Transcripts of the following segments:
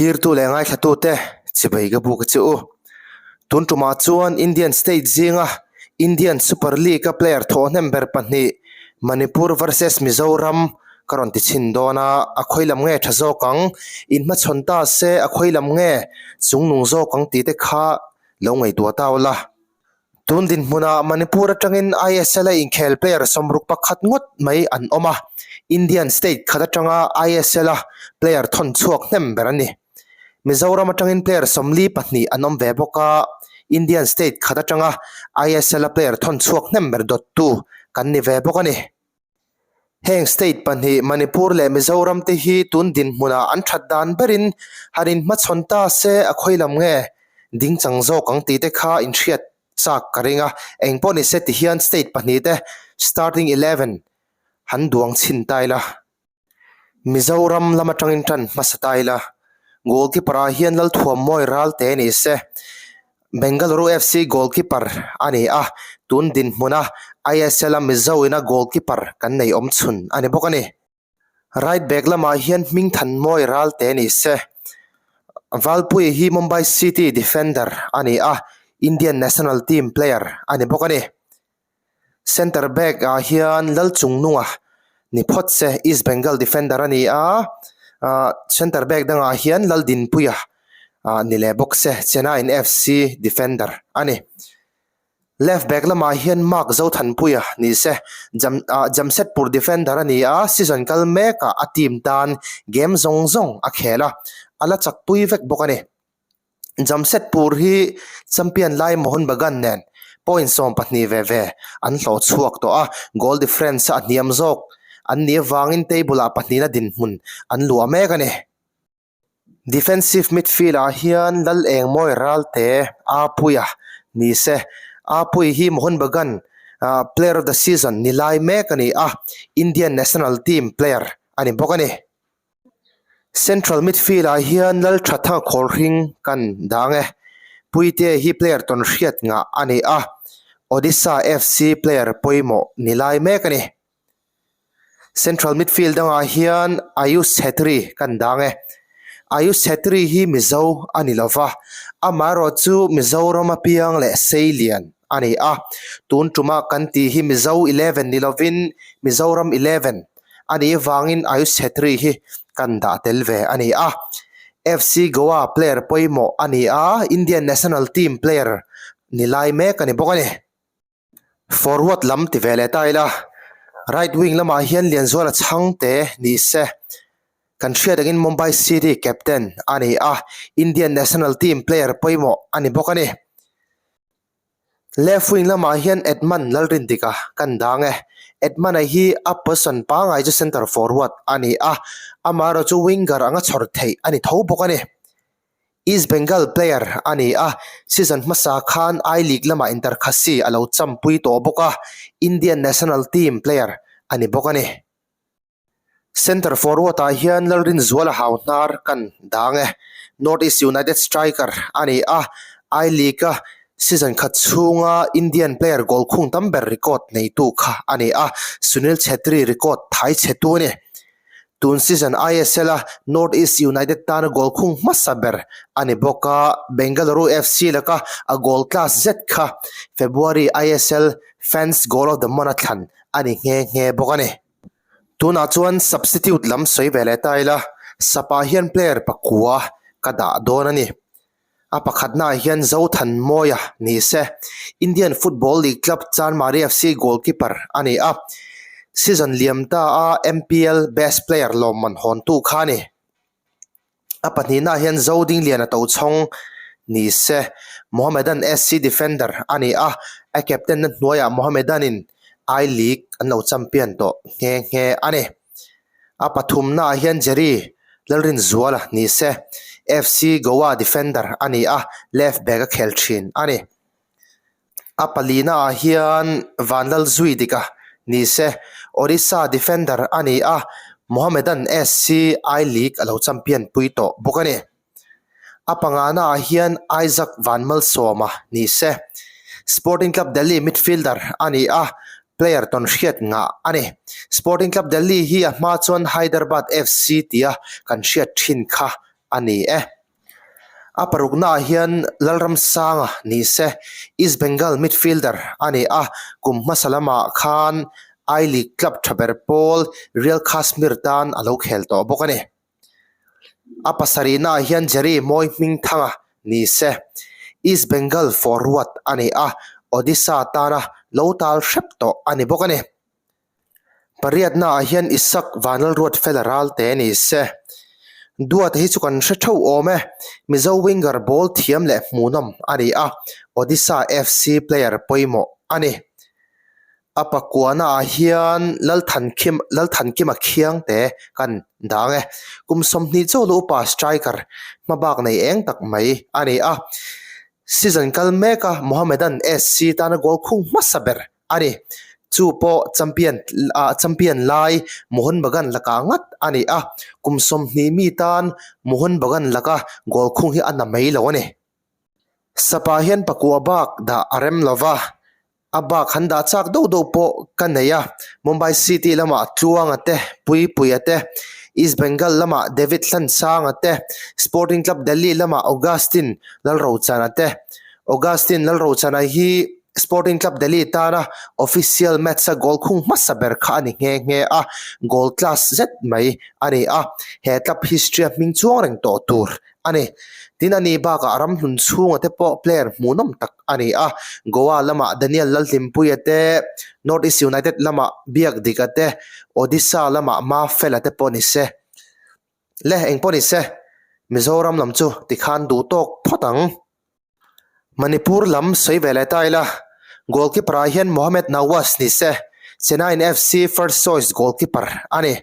Thlirtu leh ngaithlatute chibai ka buk a che u. Tun tumah chuan Indian state zinga Indian Super League-a player thawhhnem ber pahnih Manipur versus Mizoram ka rawn ti chhin dawn a, a khawi lam nge tha zawk ang, inhmachhawn ta se a khawi lam nge chungnung zawk ang tih te kha lo ngaihtuah ta ula. Tun dinhmunah Manipur atangin ISL a inkhel player 61 ngawt mai an awm a, Indian state khat atanga ISL a player thawn chhuak hnem ber a ni. Mizoram atangin player 42 an awm ve bawk a, Indian state khat atanga ISL a player thawn chhuak hnem ber dawttu kan ni ve bawk a ni. Heng state pahnih Manipur leh Mizoram te hi tun dinhmunah an that dan berin han inhmachhawn ta se a khawi lam nge ding chang zawk ang tih te kha inhriat chak ka ring a, engpawh ni se ti hian state pahnih te starting 11 han duang chhin ta ila. Mizoram lam atangin tan hmasa ta ila, goalkeeper ah hian Lalthuammawi Ralte ni se, Bengaluru FC goalkeeper a ni a, tun dinhmuna ISL a Mizo ina goalkeeper kan nei awm chhun a ni bawk a ni. Right back lamah hian Hmingthanmawi Ralte ni se, Valpuia hi Mumbai City defender a ni a, Indian national team player a ni bawk a ni. Centre back ah hian Lalchungnunga ni phawt se East Bengal defender a ni a, ah centre back dangah hian Laldinpuia ah ni leh bawk se Chennaiyin FC defender a ni. Left back lamah hian Mark Zothanpuia ni se Jam ah Jamshedpur defender a ni a, season kal mekah a team tan game zawng zawng a khel a, a la chakpui vek bawk a ni. Jamshedpur hi champion lai Mohun Bagan nen point 12 ve ve an hlawh chhuak tawh a, goal difference a hniam zawk an nih avangin table ah pahnihna dinhmun an luah mek a ni. Defensive midfield ah hian Lal Engmawi Ralte Apuia ni se, Apui hi Mohun Bagan player of the season ni lai mek a ni a, Indian national team player a ni bawk a ni. Central midfield ah hian Lalthatha Khawlhring kan dang e. Puite hi player tawn hriat ngah a ni a, Odisha FC player pawimawh ni lai mek a ni. Central midfield dangah hian Ayush Chhetri kan dang e. Ayush Chhetri hi Mizo a ni lova, amaherawh chu Mizoram apiang leh Seilian a ni a. Tun tuma kan tih hi Mizo 11 ni lovin Mizoram 11 a nih vangin Ayush Chhetri hi kan dah tel ve a ni a. FC Goa player pawimawh a ni a, Indian national team player ni lai mek a ni bawk a ni. Forward lam ti ve leh ta ila, right wing lamah hian Lianzuala Chhangte ni se. Kan hriat angin Mumbai City captain a ni a, Indian national team player pawimawh a ni bawk a ni. Left wing lamah hian Edmund Lalrindika kan dang e. Edmund-a hi a position pangngai chu centre forward a ni a, amaherawh chu winger anga chhawr theih a ni tho bawk a ni. East Bengal player a ni a, season hmasa khan I-League lamah Inter Khasi a lo champui tawh bawk a, Indian national team player a ni bawk a ni. Centre forward ah hian Lalrinzuala Hauhnar kan dang e. North East United striker a ni a, I-League a season khat chhunga Indian player goal khung tam ber record neitu kha a ni a, Sunil Chhetri record thai chhetu a ni. Tun season ISL a North East United tana goal khung hmasa ber a ni bawk a, Bengaluru FC laka a goal class zet kha February ISL Fans Goal of the Month a thlan a ni nghe nghe bawk a ni. Tunah chuan substitute lam sawi ve leh ta ila, Sapa hian player pakua ka dah dawn a ni. A pakhatnaah hian Zothanmawia ni se, Indian Football League club Chanmari FC goalkeeper a ni a, season liam ta a MPL best player lawmman hawntu kha a ni. A pahnihnaah hian Zodingliana Tochhawng ni se, Mohammedan SC defender a ni a, a captain na hnuaiah Mohammedan-in I League an lo champion tawh nghe nghe a ni. A pathumnaah hian Jerry Lalrinzuala ni se, FC Goa defender a ni a, left back a khel thin a ni. A palina ah hian Vanlalzui dika ni se, Odisha defender a ni a, Mohammedan SC I League a lo champion pui tawh bawk a ni. A pangana ah hian Isaac Vanmalsawma ni se, Sporting Club Delhi midfielder a ni a, player tawn hriat ngah a ni. Sporting Club Delhi hi a hma chuan Hyderabad FC tia kan hriat thin kha. a ni e. A paruknaah hian Lalramsanga ni se, East Bengal midfielder a ni a, kum hmasa lamah khan I-League club tha ber pawl Real Kashmir tan a lo khel tawh bawk a ni. A pasarihnaah hian Jerry Mawi Hmingthanga ni se, East Bengal forward a ni a, Odisha tana lo tal hrep tawh a ni bawk a ni. Pariatnaah hian Isak Vanlalruat Fela Ralte ni se. Duata hi chu kan hre theuh awm e, Mizo winger ball thiam leh hmuhnawm a ni a, Odisha FC player pawimawh a ni. A pakuanaah hian Lalthankim Lalthankima Khiangte kan dang e. Kum 20 chaw la upa striker hmabak nei eng tak mai a ni a. Season kal meka Mohammedan SC tana goal khung hmasa ber a ni. Chu pawh champion ah champion lai Mohun Bagan lakah ngat a ni a, kum 20 mi tan Mohun Bagan laka goal khung hi a na mai lo a ni. Sapa hian pakua bak dah a rem lo va, a bak han dah chak deuh deuh pawh ka nei a, Mumbai City lamah Tluanga te, Puipuia te, East Bengal lamah David Hlansanga te, Sporting Club Delhi lamah Augustine Lalrochana te. Augustine Lalrochana hi Sporting Club Delhi tana official match-a goal khung hmasa ber kha a ni nghe nghe a, goal class zet mai a ni a, he club history-a hming chuang reng tawh tur a ni. Tin, a ni bakah ram hlun chhunga te pawh player hmuhnawm tak a ni a, Goa lamah Daniel Lalhlimpuia te, North East United lamah Biakdika te, Odisha lamah Mafela te pawh ni se. Le, eng pawh ni se, Mizoram lam chu tikhan duh tawk phawt ang. Manipur lam sawi ve leh ta ila, goalkeeper ah hian Mohamed Nawaz ni se, Chennaiyin FC first choice goalkeeper a ni.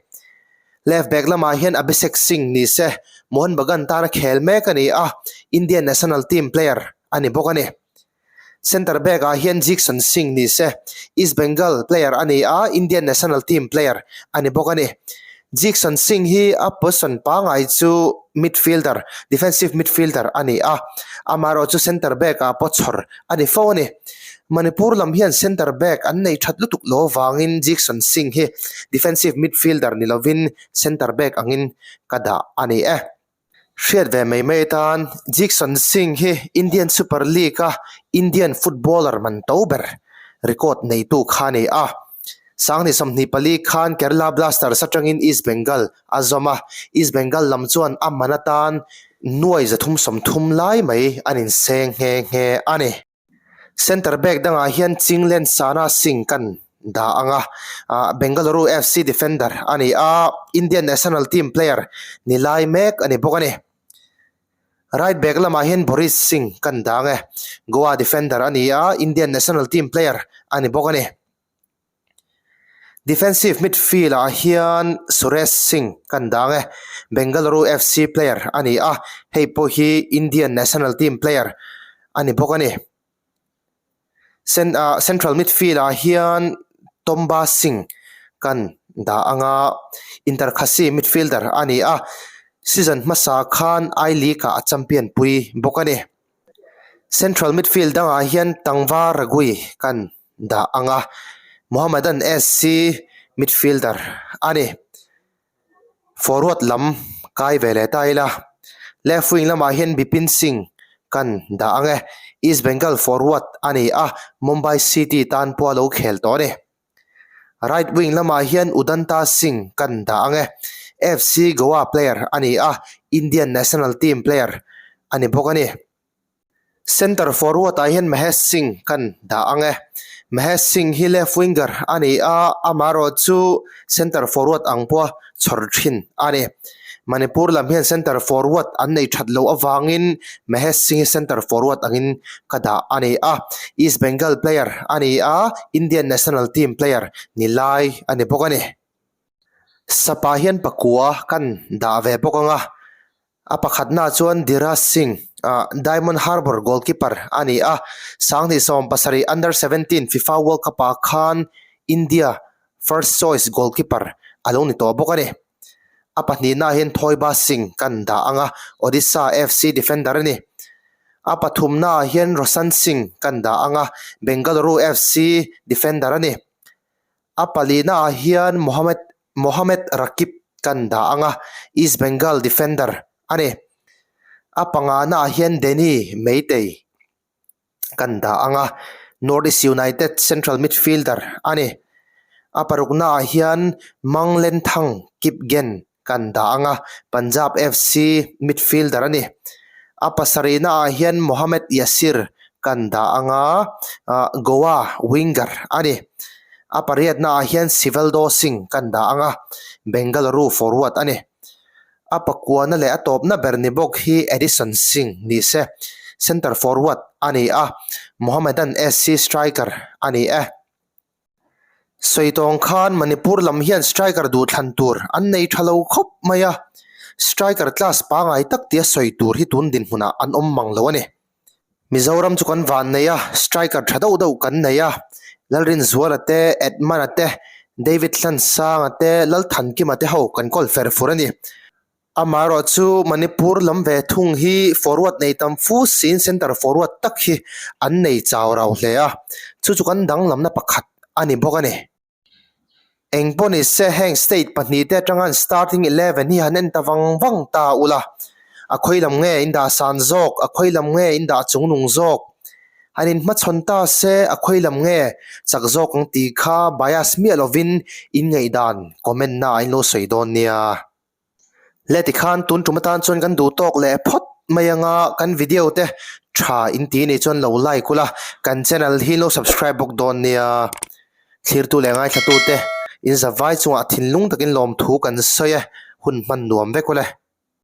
Left back lamah hian Abhishek Singh ni se, Mohun Bagan tana khel mek a ni a, Indian national team player a ni bawk a ni. Centre back ah hian Jeakson Singh ni se, East Bengal player a ni a, Indian national team player a ni bawk a ni. Jeakson Singh hi a position pangngai chu midfielder, defensive midfielder a ni a, amaherawh chu centre back ah pawh chhawr a ni fo a ni. Manipur lam hian centre back an nei that lutuk lo vangin Jeakson Singh hi defensive midfielder ni lovin centre back angin ka dah a ni e. Hriat ve mai mai atan Jeakson Singh hi Indian Super League-a Indian footballer man to ber record neitu kha a ni a. Sangni 24 khan Kerala Blasters atangin East Bengal a zawm a, East Bengal lam chuan a man atan nuai 330 lai mai an inseng nghe nghe a ni. Centre back dangah hian Chinglen Sana Singh kan dah ang a, ah Bengaluru FC defender a ni a, Indian national team player ni lai mek a ni bawk a ni. Right back lamah hian Boris Singh kan dah ang e, Goa defender a ni a, Indian national team player a ni bawk a ni. Defensive midfield ah hian Suresh Singh kan dang e, Bengaluru FC player a ni a, hei pawh hi Indian national team player a ni bawk a ni. Cen ah central midfield ah hian Tomba Singh kan dah ang a, Inter Khasi midfielder a ni a, season hmasa khan I-League ah a champion pui bawk a ni. Central midfield dangah hian Tangva Ragui kan dah ang a, Mohammedan SC midfielder a ni. Forward lam kai ve leh ta ila, left wing lamah hian Bipin Singh kan dah ang e, East Bengal forward a ni a, Mumbai City tan pawh a lo khel tawh a ni. Right wing lamah hian Udanta Singh kan dah ang e, FC Goa player a ni a, Indian national team player a ni bawk a ni. Centre forward ah hian Mahesh Singh kan dah ang e. Mahesh Singh hi left winger a ni a, amaherawh chu centre forward ang pawha chhawr thin a ni. Manipur lam hian centre forward an nei that loh avangin Mahesh Singh hi centre forward angin ka dah a ni a. East Bengal player a ni a, Indian national team player ni lai a ni bawk a ni. Sapa hian pakua kan dah ve bawk ang a. A pakhatnaah chuan Dheeraj Singh, Diamond Harbour goalkeeper a ni a, 2017 Under 17 FIFA World Cup-ah khan India first choice goalkeeper a lo ni tawh bawk a ni. A pahnihnaah hian Thoiba Singh kan dah ang a, Odisha FC defender a ni. A pathumnaah hian Roshan Singh kan dah ang a, Bengaluru FC defender a ni. A palinaah hian Mohammed Mohammed Rakip kan dah ang a, East Bengal defender a ni. A pangana ah hian Danny Meitei kan dah ang a, North East United central midfielder a ni. A parukna ah hian Manglenthang Kipgen kan dah ang a, Punjab FC midfielder a ni. A pasarihna ah hian Mohamed Yasir kan dah ang a, Goa winger a ni. A pariatna ah hian Sivaldo Singh kan dah ang a, Bengaluru forward a ni. A pakuana leh a tawpna ber ni bawk hi Edison Singh ni se, centre forward a ni a, Mohammedan SC striker a ni e. Sawi tawng khan Manipur lam hian striker duhthlan tur an nei tha lo khawp mai a, striker class pangai tak tia sawi tur hi tun dinhmunah an awm mang lo a ni. Mizoram chu kan van nei a, striker tha deuh deuh kan nei a, Lalrinzuala te, Edmund-a te, David Hlansanga te, Lalthankima te ho kan kawl fer fur a ni. Amaherawh chu Manipur lam ve thung hi forward nei tam fu siin centre forward tak hi an nei chau rau hle a, chu chu kan danglamna pakhat a ni bawk a ni. Eng pawh ni se heng state pahnihte atanga an starting 11 hi han en ta vang vang ta ula, a khawi lam nge in dah san zawk, a khawi lam nge in dah chungnung zawk, han inhmachhawn ta se a khawi lam nge chak zawk ang tih kha bias miah lovin in ngaihdan comment na ah in lo sawi dawn nia. Le tikhan tun tum atan chuan kan duh tawk leh phawt mai anga kan video te tha in ti nih chuan lo like ula kan channel hi lo subscribe bawk dawn nia thlirtu leh ngaithla tu te in zavai chungah thinlung takin lawmthu kan sawi e hun hman nuam vek ule.